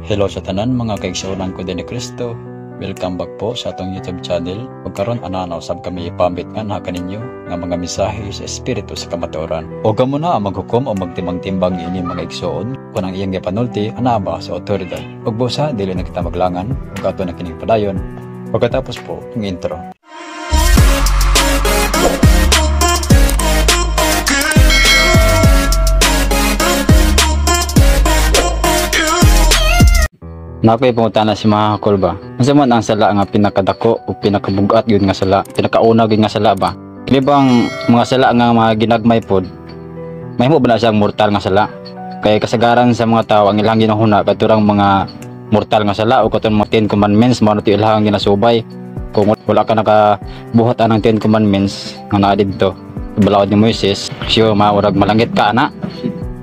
Hello sa tanan, mga kaigsuonan ko din ni Kristo. Welcome back po sa atong YouTube channel. Ug karon ana na usab kami ipambit nga na kaninyo nga mga mensahe sa espiritu sa kamatuoran. O kamo na ang maghukom o magtimbang-timbang ini, mga igsuon, kung ang iyang gipanulti ana ba sa otoridad. Ug busa dili na kita maglangan ug ato na kining padayon pagkatapos po ng intro. Nakoy pangutana si mga hakol ba? Unsa man ang sala nga pinakadako o pinakabugat yun nga sala? Pinakauna gyud nga sala ba? Kini bang mga sala nga mga ginagmay pod? Mahimo ba na siyang mortal nga sala? Kay kasagaran sa mga tao ang ilang ginahuna katurang mga mortal nga sala o katong mga 10 commandments mao na to ilang ginasubay. Kung wala ka nakabuhat anang 10 commandments nga naa didto balaod ni Moises, sure maurag malangit ka ana.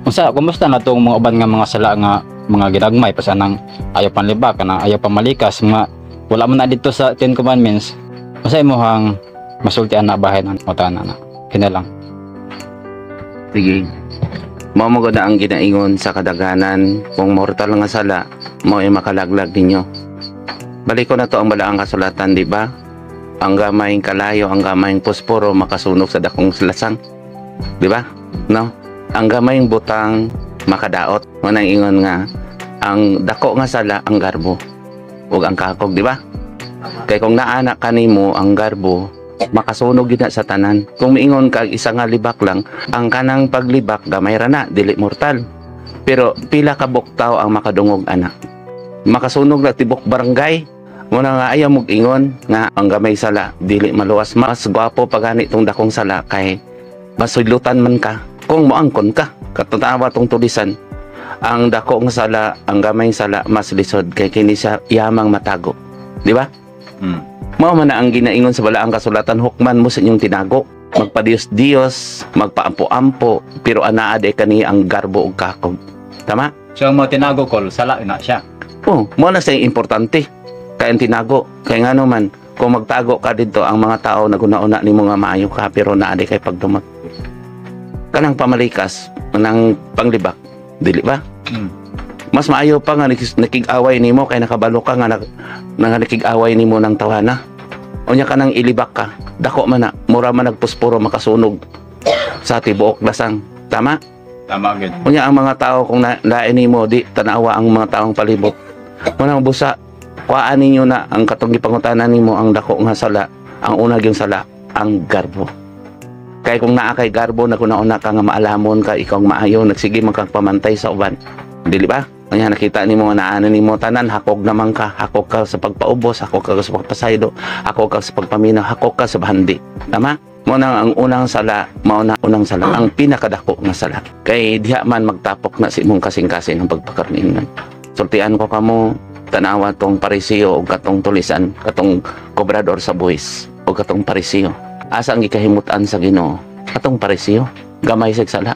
Unsa, kumusta na tong mga uban nga mga sala nga mga ginagmay pa sanang ayaw panlibak kana, ayaw pamalikas, mga wala man na dito sa 10 commandments? Unsa imong masulti ana bahin ang utana na kina lang? Sige. Mao mo gud ang ginaingon sa kadaghanan, kung mortal nga sala, mao ay makalaglag ninyo. Balik ko na to ang balaang kasulatan, di ba? Ang gamayng kalayo, ang gamayng posporo makasunog sa dakong lasang. Di ba? No? Ang gamayng butang makadaot. Mo nang ingon nga ang dako nga sala ang garbo ug ang kakog, di ba? Kay kung naana kanimo ang garbo, makasunog gyud na sa tanan. Kung miingon ka isa nga libak lang, ang kanang paglibak gamay ra na, dili mortal. Pero pila ka buktaw ang makadungog ana. Makasunog na tibok barangay. Muna nga ayaw mog ingon nga ang gamay sala dili maluwas. Mas gwapo pa gani tong dakong sala kay masudlutan man ka kung moangkon ka. Katatawa tong tulisan. Ang dako nga sala, ang gamay sala mas lisod kay kini siya yamang matago. Di ba? Mao man na ang ginaingon sa balaang kasulatan, hukman mo sa inyong tinago. Magpadiyos-diyos, magpaampo-ampo, pero anaa day kani ang garbo ug kakog. Tama? So ang mga tinago kol sala na siya. Oh, mo na siya importante. Kay ang tinago, kay ngano man kung magtago ka didto ang mga tao naguna-una nimo nga maayo ka pero naa day kay pagdumot. Kanang pamalikas, kanang panglibak, dili ba? Mas maayo pa nga nakig-away nimo kay nakabalo ka nga nakig-away nimo ng tawana. Unya ka nang ilibak ka, dako man na, mura man nagpusporo makasunog sa tibuok lasang. Tama? Tama gyud. Unya ang mga tao kung lain nimo di tanawa ang mga taong palibot. Munang busa, kuhaan ninyo na ang katong gipangutana nimo ang dako nga sala, ang una gyud sala, ang garbo. Kay kung naa kay garbo naguna-una ka nga maalamon ka, ikaw ang maayo, nagsige man kang pamantay sa uban. Dili ba? Kanya nakita nimo nga naana nimo tanan, hakog naman ka, hakog ka sa pagpaubos, hakog ka sa pagpasaylo, hakog ka sa pagpaminaw, hakog ka sa bahandi. Tama? Mao na ang unang sala, mao na unang sala, ang pinakadako nga sala. Kay diha man magtapok na sa imong kasing-kasing ang pagpakarningan. Sultian ko kamo, tanawa tong Pariseo o katong tulisan, katong kobrador sa buwis o katong Pariseo. Asa ang gikahimutan sa Ginoo? Katong Pariseo, gamay sa sala.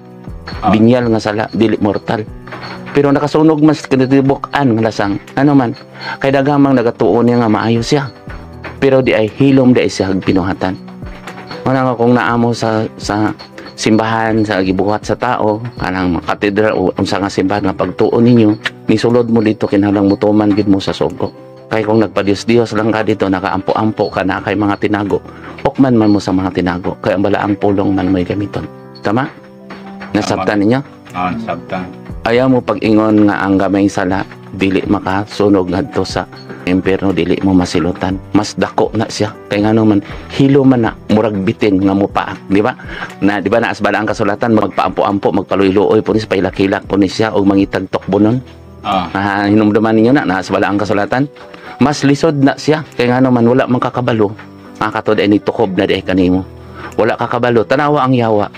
Binyal nga sala, dili mortal. Pero nakasunog mas kinatibok-an nga lasang. Ano man, kay dagamang nagatuon niya nga maayo siya. Pero di ay hilom di ay siya binuhatan. Wala nga kung naamo sa simbahan, sa gibuhat sa tao, kanang katedral o unsa nga simbahan nga pagtuon ninyo, nisulod mo dito kinahanglan mutuman gid mo sa sugo. Kay kung nagpadiyos-diyos lang ka dito, nakaampo-ampo ka na kay mga tinago, hukman man mo sa mga tinago, kay ang balaang pulong man mo'y gamiton. Tama? Nasabtan ninyo? Oo, nasabtan. Ayaw mo pag-ingon nga ang gamay sala dili makasunog ngadto sa impierno, dili mo masilutan. Mas dako na siya. Kay ngano man hilo man na murag bitin nga mopaak, di ba? Na di ba naas bala ang kasulatan, magpaampo-ampo, magpaluy-luoy po ni sa pailak-hilak po ni siya og mangitag tokbonon. Hinumduman ninyo na naas bala ang kasulatan. Mas lisod na siya kay ngano man wala man kakabalo. Makatod ay nitukob na di kanimo. Wala kakabalo, tanawa ang yawa.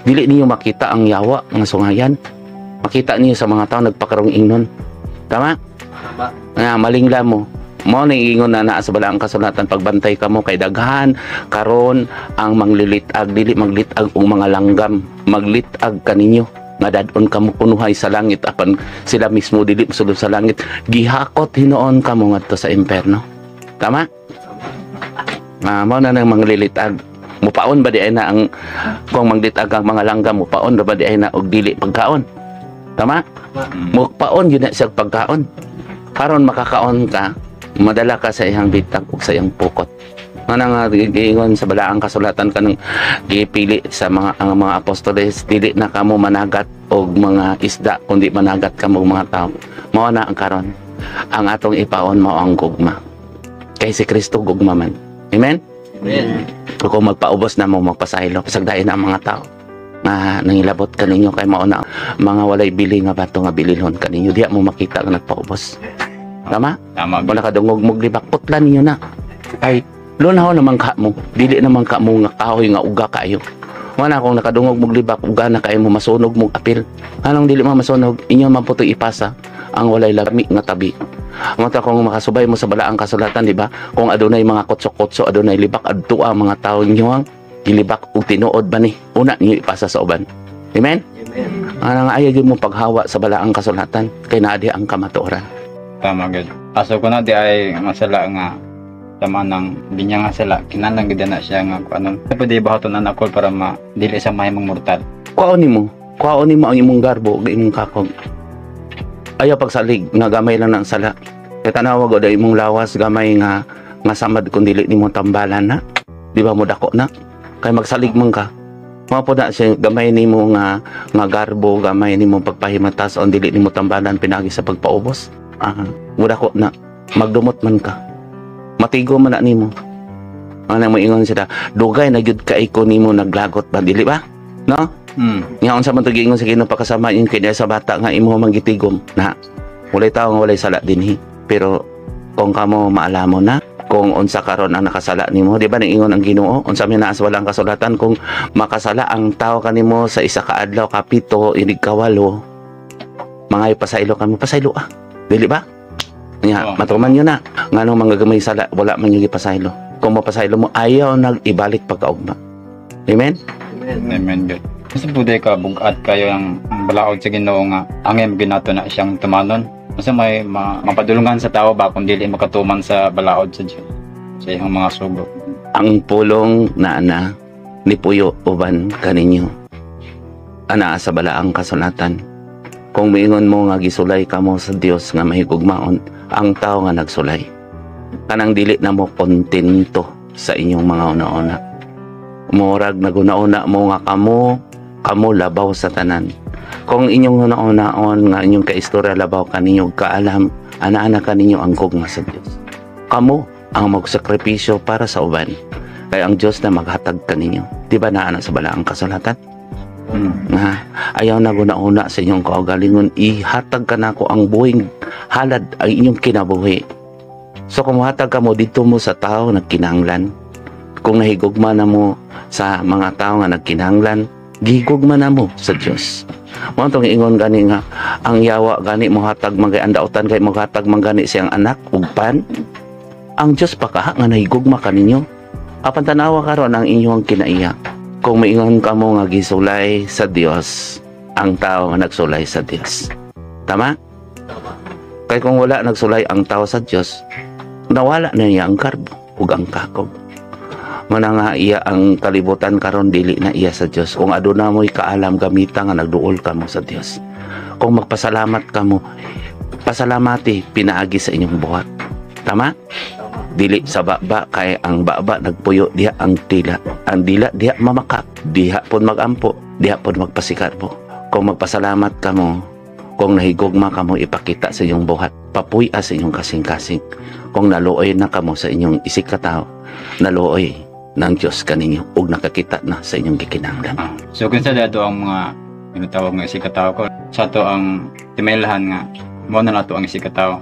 Dili niyo makita ang yawa mga sungayan. Makita niyo sa mga tao nagpakarong ingnon. Tama? Tama. Nga malingla mo. Mao ni ingon na naa sa balaang kasulatan, pagbantay kamo kay daghan karon ang manglilitag, dili maglitag og mga langgam, maglitag kaninyo nga dadon kamo kunuhay sa langit apan sila mismo dili mosulod sa langit, gihakot hinuon kamo ngadto sa impierno. Tama? Mao na nang manglilitag. Mupaon ba di ay na ang kung manglitag ang mga langgam, mupaon ba di ay na og dili pagkaon? Tama? Mupaon yun na siya pagkaon. Karon makakaon ka, madala ka sa iyang bitag ug sa iyang pukot. Nga nga giingon sa balaang kasulatan kanang gipili sa mga ang mga apostoles, dili na kamo managat og mga isda kundi managat kamo og mga tao. Mao na ang karon. Ang atong ipaon mao ang gugma. Kay si Kristo gugma man. Amen? Amen. Kung magpaubos na mo, magpasaylo, pasagdain na ang mga tao nga nangilabot kaninyo kay mao na mga walay bili nga bato nga bililhon kaninyo, diha mo makita nga nagpaubos. Tama? Tama. Wala ka dungog mo libak, putlan ninyo na. Kay lunaw naman ka mo, dili naman ka mo nga kahoy nga uga kayo. Wala kung nakadungog mo libak, uga na kayo mo, masunog mo apil. Anong dili mo masunog, inyo man po ipasa ang walay lami nga tabi. Mata kung makasubay mo sa balaang kasulatan, di ba? Kung adunay mga kotso-kotso, adunay libak, adto ang mga tao inyo ang gilibak ug tinuod ba ni? Una ninyo ipasa sa uban. Amen? Amen. Ana nga ayaw gyud mo paghawa sa balaang kasulatan kay naa di ang kamatuoran. Tama gud. Aso ko na di ay masala nga tama nang binya nga sala, kinahanglan gid na siya nga kung anong pwede bahaton na ako para ma dili sa mahimong mortal. Kuhaon nimo. Kuhaon nimo ang imong garbo ug imong kakog. Ayaw pagsalig nga gamay lang ng sala. Kay tanawa gud ang imong lawas gamay nga nga samad kung dili nimo tambalan na. Di ba mo dako na? Kay magsalig man ka. Mao po na siya gamay nimo nga nga garbo, gamay nimo pagpahimatas on dili nimo tambalan pinagi sa pagpaubos. Ah, mo dako na. Magdumot man ka. Matigo man na nimo. Ano mo ingon sila, dugay na gyud kay ko nimo naglagot ba, dili ba? No? Nga unsa man to giingon sa Ginoo pakasama yung kanya sa bata nga imo man gitigom na walay tao nga walay sala dinhi. Pero kung kamo maalamo na kung unsa karon ang nakasala nimo, di ba niingon ang Ginoo unsa may naa sa walang kasulatan, kung makasala ang tao kanimo sa isa ka adlaw, kapito, inig kawalo, mga pasaylo kamo, pasaylo ah, dili ba? Nya matuman yun na nganong mga gamay sala wala man yung gipasaylo. Kung mapasaylo mo, ayaw nag ibalik pagkaugma. Amen. Amen. Amen gud. Kasi pwede ka bugat kayo ang balaod sa Ginoo nga angay ginato na siyang tumanon. Kasi may mapadulungan sa tao ba kung dili makatuman sa balaod sa Dios sa iyang mga sugo. Ang pulong na ana ni puyo uban kaninyo, ana sa balaang kasulatan. Kung miingon mo nga gisulay kamo sa Dios nga mahigugmaon ang tao nga nagsulay, kanang dili na mo kontento sa inyong mga una-una, murag naguna-una mo nga kamo kamo labaw sa tanan. Kung inyong una-unaon nga inyong kaistorya labaw kaninyo kaalam, ana-ana kaninyo ang gugma sa Dios. Kamo ang magsakripisyo para sa uban kay ang Dios na maghatag kaninyo. Di ba naa na sa balaang kasulatan? Nga ayaw na guna-una sa inyong kaugalingon, ihatag ka nako ang buhing halad ang inyong kinabuhi. So kung muhatag ka mo dito mo sa tao nagkinahanglan, kung nahigugma na mo sa mga tao nga nagkinahanglan, gihigugma na mo sa Dios. Mao tong ingon gani nga ang yawa gani mohatag man kay ang dautan kay mohatag man gani siyang anak ug pan. Ang Dios pa kaha nga nahigugma kaninyo. Apan tanawa karon ang inyong kinaiya. Kung maingon kamo nga gisulay sa Dios, ang tao nga nagsulay sa Dios. Tama? Kay kung wala nagsulay ang tao sa Dios, nawala na niya ang garbo ug ang kakog. Mana nga iya ang kalibutan karon dili na iya sa Dios. Kung aduna mo'y kaalam gamita nga nagduol kamo sa Dios. Kung magpasalamat kamo, pasalamati pinaagi sa inyong buhat. Tama? Dili sa baba kay ang baba nagpuyo diha ang dila. Ang dila diha mamakak, diha pud magampo, diha pud magpasikarbo. Kung magpasalamat kamo, kung nahigugma kamo ipakita sa inyong buhat, papuy-a sa inyong kasing-kasing. Kung naluoy na kamo sa inyong isig katao, naluoy ng Diyos kaninyo ug nakakita na sa inyong gikinahanglan. So kung sa dato ang mga tinatawag nga isig katao ko, sa to ang timailhan nga mo na nato ang isig katao.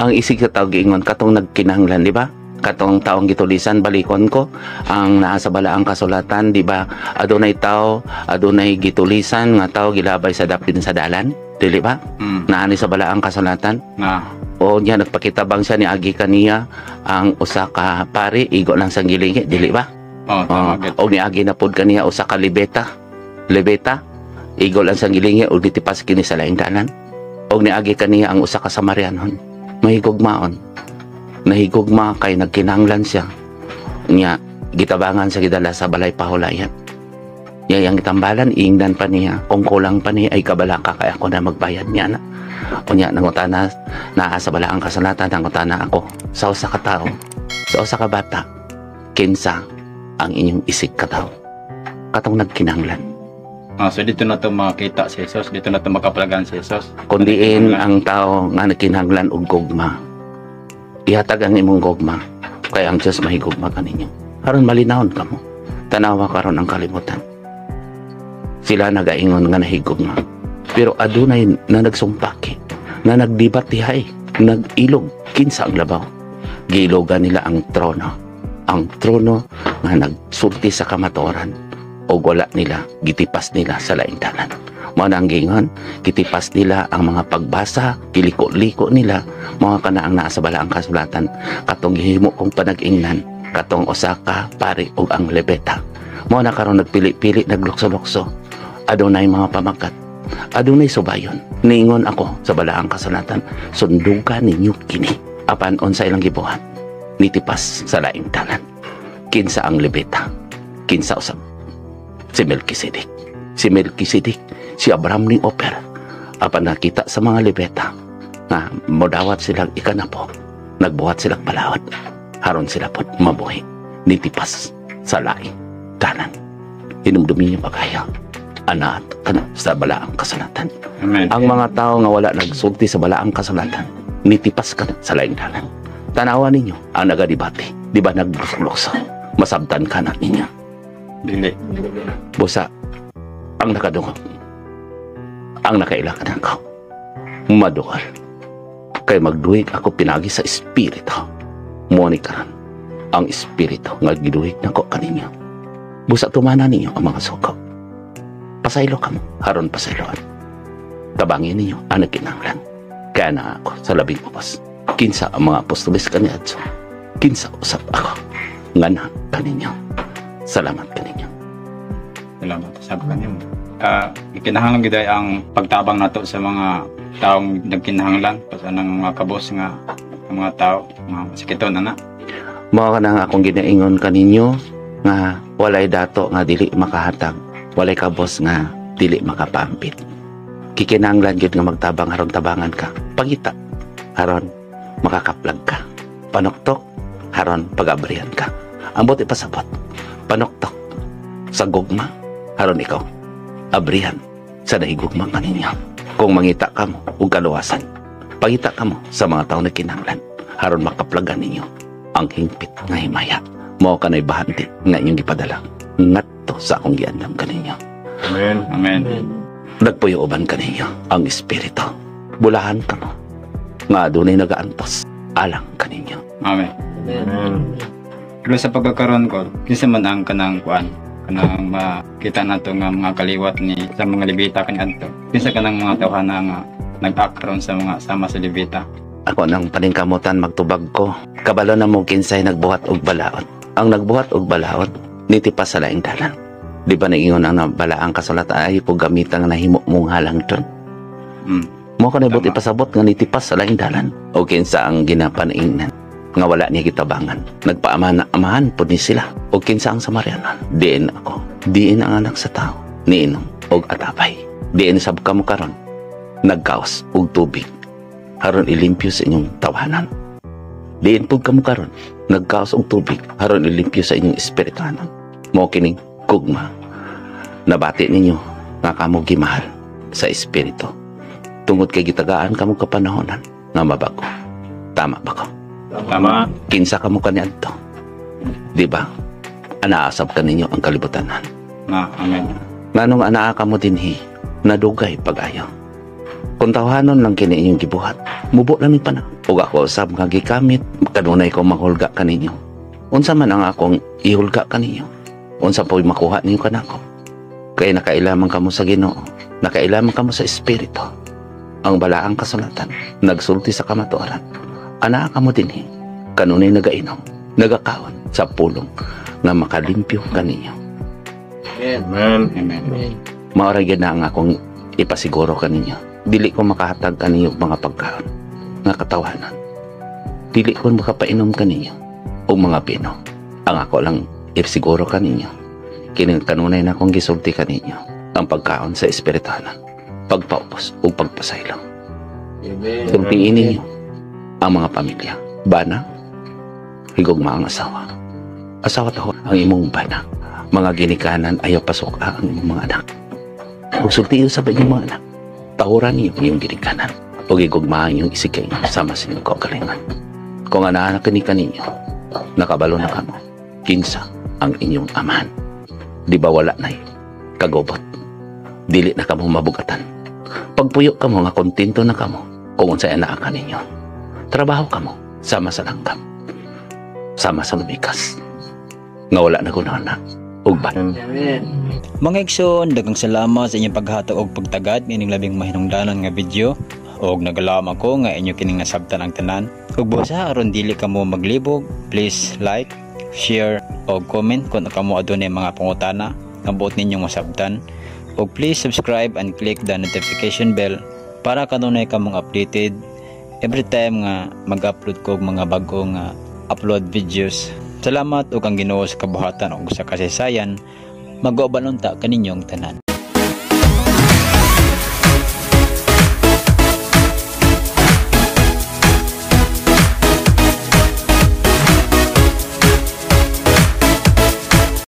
Ang isig katao giingon katong nagkinahanglan, di ba? Katong taong gitulisan, balikon ko ang naa sa balaang kasulatan, di ba? Adunay tao, adunay gitulisan nga tao gilabay sa dapin sa dalan, dili ba? Naani sa balaang kasulatan. Na. O niya nagpakita bang siya ni agi kaniya ang usa ka pari igo lang sang gilingi, dili ba? Oh, tama gid. O niagi na pod kaniya usa ka libeta. Lebeta igo lang sang gilingi og ditipas kini sa laing dalan. Og niagi kaniya ang usa ka Samarianon. Mahigugmaon. Nahigugma kay nagkinahanglan siya. Nya gitabangan sa gidala sa balay pahulayan. Nya yang gitambalan iingnan pa niya kung kulang pa niya ay kabalaka kay ako na magbayad niya na. Unya nangutana naa sa balaang kasulatan, nangutana ako sa usa ka tawo, sa usa ka bata, kinsa ang inyong isig katawo? Katong nagkinahanglan. Ah, so dito na to makita si Jesus, dito na to makaplagan si Jesus. Kung diin ang tao nga nagkinahanglan og gugma, ihatag ang imong gugma kay ang Dios mahigugma kaninyo. Aron malinawon kamo. Tanawa karon ang kalibutan. Sila nagaingon nga nahigugma. Pero adunay na nagsumpaki, na nagdebatihay, nag-ilog, kinsa ang labaw. Giilogan nila ang trono. Ang trono nga nagsulti sa kamatuoran o wala nila, gitipas nila sa laing dalan. Mao na ang giingon, gitipas nila ang mga pagbasa, giliko-liko nila, mga kana ang naa sa balaang kasulatan, katong gihimo kong panag-ingnan, katong usa ka pari ug ang Lebeta. Mao na karon nagpili-pili, naglukso-lukso. Adunay mga pamagat. Adunay subayon. Niingon ako sa balaang kasulatan, sunduga ninyo kini. Apan unsa ilang gibuhat? Nitipas sa laing dalan. Kinsa ang Lebeta? Kinsa usab? Si Melchizedek. Si Melchizedek, si Abraham ni Oper. Apan nakita sa mga Lebeta nga modawat silang ikanapo, nagbuhat silang balaod. Haron sila pod mabuhi. Nitipas sa laing dalan. Hinumdumi niyo pagaya. Anaat kana sa balaang kasulatan. Amen. Ang mga tao nga wala nagsulti sa balaang kasulatan, nitipas ka sa laing dalan. Tanawa ninyo ang nagadebate. Di ba naglukso? Masabtan ka na ninyo. Dili. Busa, ang nakadungog, ang nakaila ka nako, maduol. Kay magduhig ako pinagi sa espiritu. Mo ni karon ang espiritu nga giduhig nako kaninyo. Busa tumana ninyo ang mga suko. Pasaylo kamo, haron pasayloan. Tabangin ninyo ang nagkinahanglan. Kaya na ako sa labing ubos. Kinsa ang mga apostoles kaniadto. Kinsa usab ako. Nga na kaninyo. Salamat kaninyo. Salamat sa kanyo. Ah, kinahanglan gid ay ang pagtabang nato sa mga taong nagkinahanglan pa sa nang mga kabos nga ang mga tao, mga sakiton ana. Mao ka na nga akong ginaingon kaninyo nga walay dato nga dili makahatag, walay kabos nga dili makapampit. Kikinahanglan gyud nga magtabang aron tabangan ka. Pangita aron makakaplag ka. Panuktok aron pagabrihan ka. Ambot ipasabot. Panuktok sa gugma aron ikaw abrihan sa nahigugma kaninyo. Kung mangita kamo og kaluwasan, pangita kamo sa mga tao na kinahanglan aron makaplagan ninyo ang hingpit nga himaya. Mao kanay bahanti nga inyong gipadala ngadto sa akong giandam kaninyo. Amen. Amen. Nagpuyo uban kaninyo ang espiritu. Bulahan kamo nga adunay nagaantos alang kaninyo. Amen. Amen. Pero sa pagkakaroon ko, kinsa man ang kanang kuan, kanang makita nato nga mga kaliwat ni sa mga Levita kaniadto. Kinsa kanang mga tawhana nga nag-act sa mga sama sa Levita. Ako nang paningkamutan magtubag ko. Kabalo na mo kinsay nagbuhat og balaod. Ang nagbuhat og balaod nitipas sa laing dalan. Di ba naingon ang balaang kasulatan ay po gamitan nga nahimo mong halangdon? Mo kanay buot ipasabot nga nitipas sa laing dalan. O kinsa ang ginapanaingnan nga wala niya gitabangan. Nagpaamana amahan pud ni sila. O kinsa ang Samarianon? Diin ako. Diin ang anak sa tao. Niinom og atapay. Diin sab kamo karon. Nagkaos og tubig aron ilimpyo sa inyong tawanan. Diin pud kamo karon nagkaos og tubig aron ilimpyo sa inyong espirituhanon. Mao kining gugma. Nabati ninyo nga kamo gimahal sa espiritu. Tungod kay gitagaan kamo kapanahonan nga mabago. Tama ba ko? Tama. Kinsa kamo kaniadto? Di ba? Anaasab kaninyo ang kalibutanan. Na, amen. Nganong anaa kamo dinhi, nadugay pag-ayo. Kung tawhanon lang kini inyong gibuhat, mubo lang ni pana. Ug ako usab nga gikamit, kanunay ko mahulga kaninyo. Unsa man ang akong ihulga kaninyo? Unsa po'y makuha ninyo kanako? Kay nakailaman kamo sa Ginoo, nakailaman kamo sa Espiritu. Ang balaang kasulatan, nagsulti sa kamatuoran. Anaa kamo dinhi, kanunay nagainom, nagakaon sa pulong nga makalimpyo kaninyo. Amen. Amen. Mao ra gyud na ang akong ipasiguro kaninyo. Dili ko makahatag kaninyo og mga pagkaon nga katawanan. Dili ko makapainom kaninyo og mga bino. Ang ako lang isiguro kaninyo, kining kanunay na akong gisulti kaninyo, ang pagkaon sa espirituhanan, pagpaubos ug pagpasaylo. Amen. Sultiin ninyo ang mga pamilya. Bana, higugma ang asawa. Asawa to ang imong bana. Mga ginikanan, ayaw pasok ang imong mga anak. Ug sultiin sa inyong mga anak. Tahuran niyo ang iyong ginikanan. Ug higugma ang inyong isigay sama sa inyong kaugalingon. Kung anak kini kaninyo, nakabalo na kamo. Kinsa ang inyong amahan. Di ba wala na kagubot? Dili na kamo mabugatan. Pagpuyo kamo nga kontento na kamo kung unsay anaa kaninyo. Trabaho kamo sama sa langgam. Sama sa lumikas. Nga wala na kuno na. Ug ba Amen. Mga igsoon, daghang salamat sa inyong paghatag og pagtagad niining labing mahinungdanon nga video og nagalaom ako nga inyo kining nasabtan ang tanan. Ug busa aron dili kamo maglibog, please like, share og comment kung kamo adunay mga pangutana nga buot ninyong masabtan. Ug please subscribe and click the notification bell para kanunay kamong updated every time nga mag-upload ko og mga bago nga upload videos. Salamat ug ang Ginoo sa kabuhatan ug sa kasaysayan mag-uban unta kaninyong tanan.